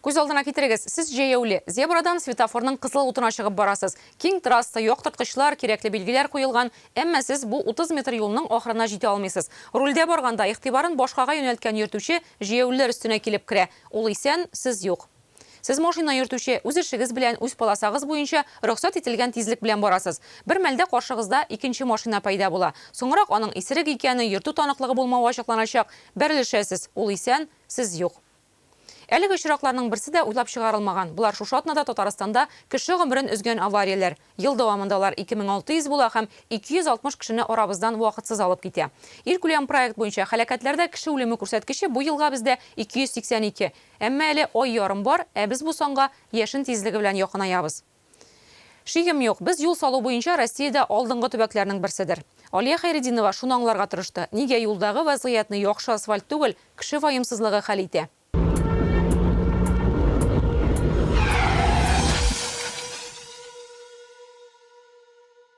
Күз алдына китерегез, сез җәяүле, зебрадан светофорның кызыл утына чыгып барасыз. Киң трасса, яктырткычлар, кирәкле билгеләр куелган, әмма сез бу 30 метр юлның ахырына җитә алмыйсыз. Рульдә барганда игътибарын башкага юнәлткән йөртүче җәяүлеләр өстенә килеп керә. Ул исән, сез юк. Сез машина йөртүче, үз эшегез белән, үз полосагыз буенча рөхсәт ителгән тизлек белән барасыз. Бер мәлдә каршыгызда икенче машина пәйда була. Соңрак аның исерек икәне, йөртү таныклыгы булмавы ачыкланачак. Бәрелешәсез. Ул исән, сез юк. Әлеге очракларның берсе дә уйлап чыгарылмаган. Болар шушы атнада Татарстанда кеше гомерен өзгән аварияләр. Ел дәвамында алар 2600 була һәм 260 кешене арабыздан вакытсыз алып китә. Илкүләм проект буенча һәлакәтләрдә кеше үлеме күрсәткече бу елга бездә 282. Әмма әле ай ярым бар, ә без бу санга яшен тизлеге белән якынаябыз. Шигем юк, без юл салу буенча Россиядә алдынгы төбәкләрнең берседер. Алия Хәйретдинова шуны аңларга тырышты, нигә юлдагы вәзгыятьне яхшы асфальт түгел, кеше ваемсызлыгы хәл итә?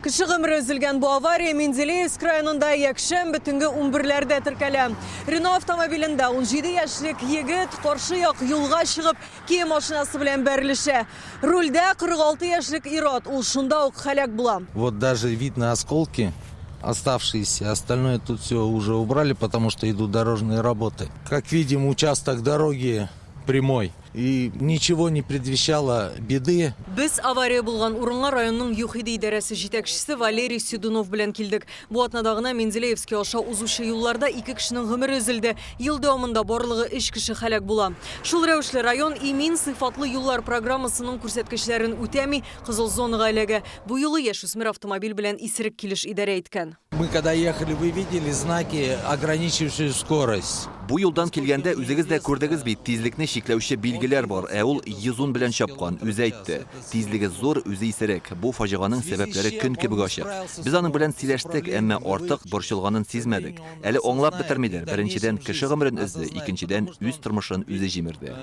Кеше гомере өзелгән бу авария Менделеевск районында якшәмбе төнге унберләрдә теркәлә. Рено автомобилендә 17 яшьлек егет каршы як юлга чыгып, Kia машинасы белән бәрелешә. Рульдә 46 яшьлек ир-ат, ул шунда ук һәлак була. Вот даже видно осколки оставшиеся, остальное тут все уже убрали, потому что идут дорожные работы. Как видим, участок дороги прямой. И ничего не предвещало беды. Без авария булган урынга районның ЮХИДИ идарәсе җитәкчесе Валерий Седунов белән килдек. Бу атнада гына Менделеевский аша узучы юлларда ике кешенең гомере өзелде. Ел дәвамында барлыгы өч кеше һәлак була. Шул рәвешле район Имин сыйфатлы юллар программасының күрсәткечләрен үтәми, кызыл зонага эләгә. Бу юлы яшүсмер автомобиль белән исерек килеш идарә иткән. Мы когда ехали, вы видели знаки, ограничивающие скорость. Бу юлдан килгәндә үзегез дә күрдегез бит, тизлекне чикләүче билгеләр бар, ә ул 110 белән чапкан, үзе әйтте. Тизлеге зур, үзе исерек. Бу фаҗиганың сәбәпләре көн кебек ачык. Без аның белән сөйләштек, әмма артык борчылганын сизмәдек. Әле аңлап бетермидер, беренчедән, кеше гомерен өзде, икенчедән, үз тормышын үзе җимерде.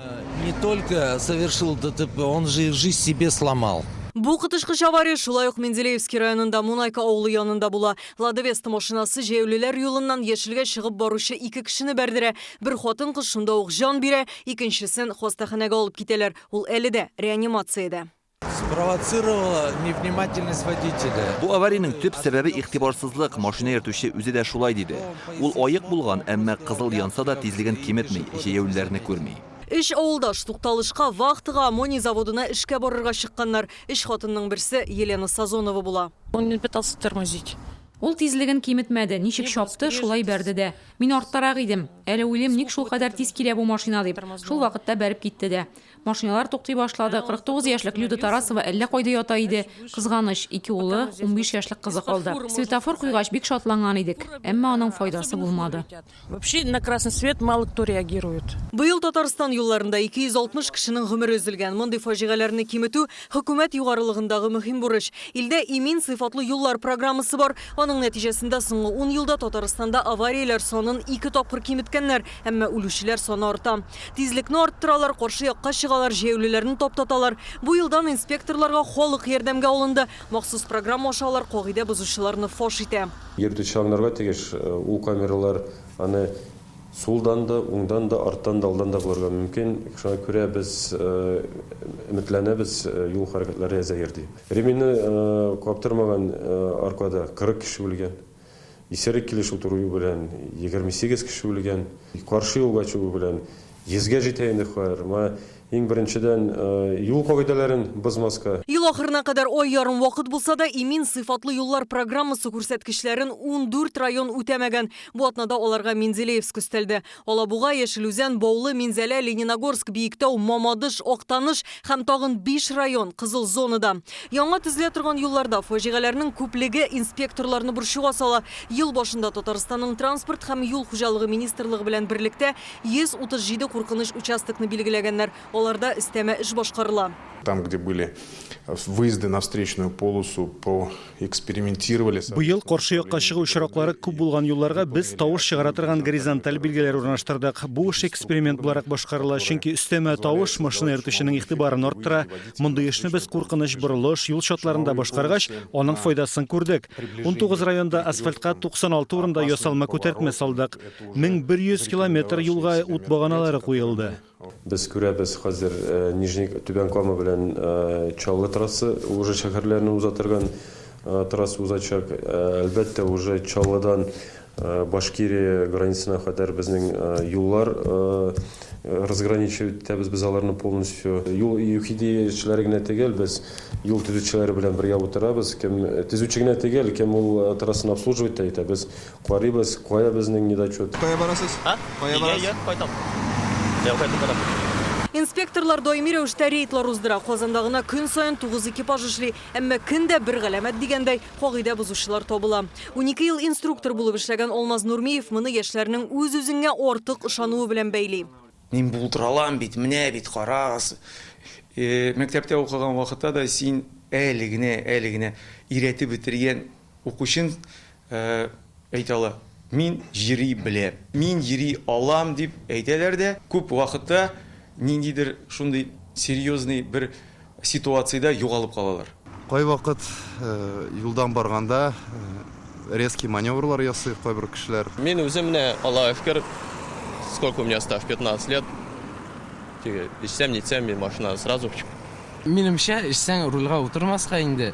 Не только совершил ДТП, он же и жизнь себе сломал. Бу коточкыч авария шулай ук Менделеевский районында Мунайка авылы янында була. Лада Веста машинасы җәяүлеләр юлыннан яшелгә чыгып баручы ике кешене бәрдерә. Бер хатын-кыз шунда ук җан бирә, икенчесен хастаханәгә алып китәләр. Ул әле дә реанимациядә. Спровоцировала невнимательность водителя. Бу авариянең төп сәбәбе игътибарсызлык, машина йөртүче үзе дә шулай диде. Ул аек булган, әмма кызыл янса да тизлеген киметми, җәяүлеләрне күрми. Өч авылдаш тукталышка вахтага аммоний заводына эшкә барырга чыкканнар. Өч хатынның берсе Елена Сазонова була. Он не пытался тормозить. Ул тизлеген киметмәде, ничек чапты, шулай бәрде дә. Мин арттарак идем. Әле уйлыйм, ник шулкадәр тиз килә бу машина дип. Шул вакытта бәреп китте дә. Машиналар туктый башлады. 49 яшьлек Люда Тарасова әллә кайда ята иде. Кызганыч, ике улы, 15 яшьлек кызы калды. Светофор куйгач, бик шатланган идек. Әмма аның файдасы булмады. Вообще на красный свет мало кто реагирует. Быел Татарстан юлларында 260 кешенең гомере өзелгән. Мондый фаҗигаләрне киметү, хөкүмәт югарылыгындагы мөһим бурыч. Илдә Имин сыйфатлы юллар программасы бар. Аның нәтиҗәсендә соңгы ун елда Татарстанда аварияләр санын ике тапкыр киметкәннәр, әмма үлүчеләр саны арта. Тизлекне арттыралар, каршы якка чыгалар, җәяүлеләрне таптаталар. Бу елдан инспекторларга халык ярдәмгә алынды. Махсус программа аша алар кагыйдә бозучыларны фаш итә. Йөртүче аңларга тиеш, ул камералар аны сулдан да, уңдан да, арттан да, алдан да булырга мөмкин. Шуңа күрә без өметләнәбез, юл хәрәкәтләре әзәер дип. Ремень каптырмаган аркада 40 кеше үлгән. Исерек килеш утыру белән 28 кеше үлгән. Каршы юлга чыгу белән йөзгә җитә инде хәер. Моңа иң беренчедән юл кагыйдәләрен бозмаска. Ел ахырына кадәр ай ярым вакыт булса да, Имин сыйфатлы юллар программасы күрсәткечләрен 14 район үтәмәгән. Бу атнада аларга Менделеевск өстәлде. Алабуга, Яшел Үзән, Баулы, Минзәлә, Лениногорск, Биектау, Мамадыш, Актаныш һәм тагын биш район, кызыл зонада. Яңа төзелә торган юлларда фаҗигаләрнең күплеге инспекторларны борчуга сала. Ел башында Татарстанның Транспорт һәм юл хуҗалыгы министрлыгы белән берлектә 137 куркыныч участокны билгеләгәннәр, аларда өстәмә эш башкарыла. Там, где были выезды на встречную полосу, поэкспериментировали. Быел каршы якка чыгу очраклары күп булган юлларга без тавыш чыгара торган горизонталь билгеләр урнаштырдык. Бу эш эксперимент буларак башкарыла, чөнки өстәмә тавыш машина йөртүченең игътибарын арттыра. Мондый эшне без куркыныч борылыш, юл чатларында башкаргач, аның файдасын күрдек. 19 районда асфальтка 96 урында ясалма күтәртмә салдык. 1100 километр юлга ут баганалары куйдык. куелды. Без күрәбез, хәзер Нижний Түбән Кама белән Чаллы трасса уже шәһәрләрне уза торган трасса узачак. Әлбәттә, уже Чаллыдан Башкирия границасына кадәр безнең юллар разграничивать итәбез без аларны полностью. Юл ЮХИДИ эшчеләре генә түгел, без юл төзүчеләре белән бергә утырабыз. Кем төзүче генә түгел, кем ул трассаны обслуживать та итә. Без карыйбыз, кая безнең недочет. Кая барасыз? Кая барасыз? Кайтам. Кайтып барам. Инспекторлар даими рәвештә рейдлар уздыра. Казанда гына көн саен 9 экипаж эшли. Әмма көн дә бер галәмәт дигәндәй, кагыйдә бозучылар табыла. 12 ел инструктор булып эшләгән Алмаз Нурмиев моны яшьләрнең үз-үзеңә артык ышануы белән бәйли. Мин булдыра алам бит, менә бит, карагыз. Мәктәптә укыган вакытта да син әле генә, әле генә өйрәтеп бетергән укучың әйтә ала, мин йөри беләм, мин йөри алам дип әйтәләр дә, күп вакытта ниндидер шундый серьезный бер ситуациядә югалып калалар. Кайвакыт юлдан барганда резкий маневрлар ясый кайбер кешеләр. Мин үзем менә, Аллага шөкер, сколько у меня стаж, 15 лет. Теге эчсәм, нитсәм, мин машинаны сразу. Минемчә, эчсәң, рульга утырмаска инде.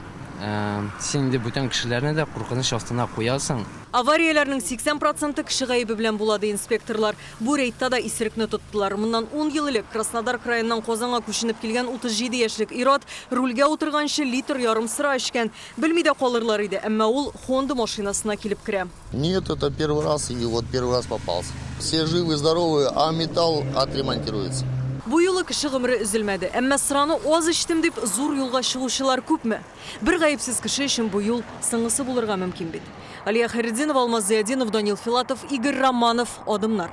Син инде бүтән кешеләрне дә куркыныч астына куясың. Аварияләрнең 80 проценты кеше гаебе белән була, ди инспекторлар. Бу рейдта да исерекне тоттылар. Моннан ун ел элек Краснодар краеннан Казанга күченеп килгән 37 яшьлек ир-ат рульгә утырганчы литр ярым сыра эчкән. Белми дә калырлар иде, әмма ул Honda машинасына килеп керә. Нет, это первый раз, и вот первый раз попался. Все живы, здоровы, а металл отремонтируется. Бу юлы кеше гомере өзелмәде. Әмма сыраны аз эчтем дип зур юлга чыгучылар күпме? Бер гаепсез кеше өчен бу юл соңгысы булырга мөмкин бит. Алия Хәйретдинова, Алмаз Зыятдинов, Данил Филатов, Игорь Романов. Адымнар.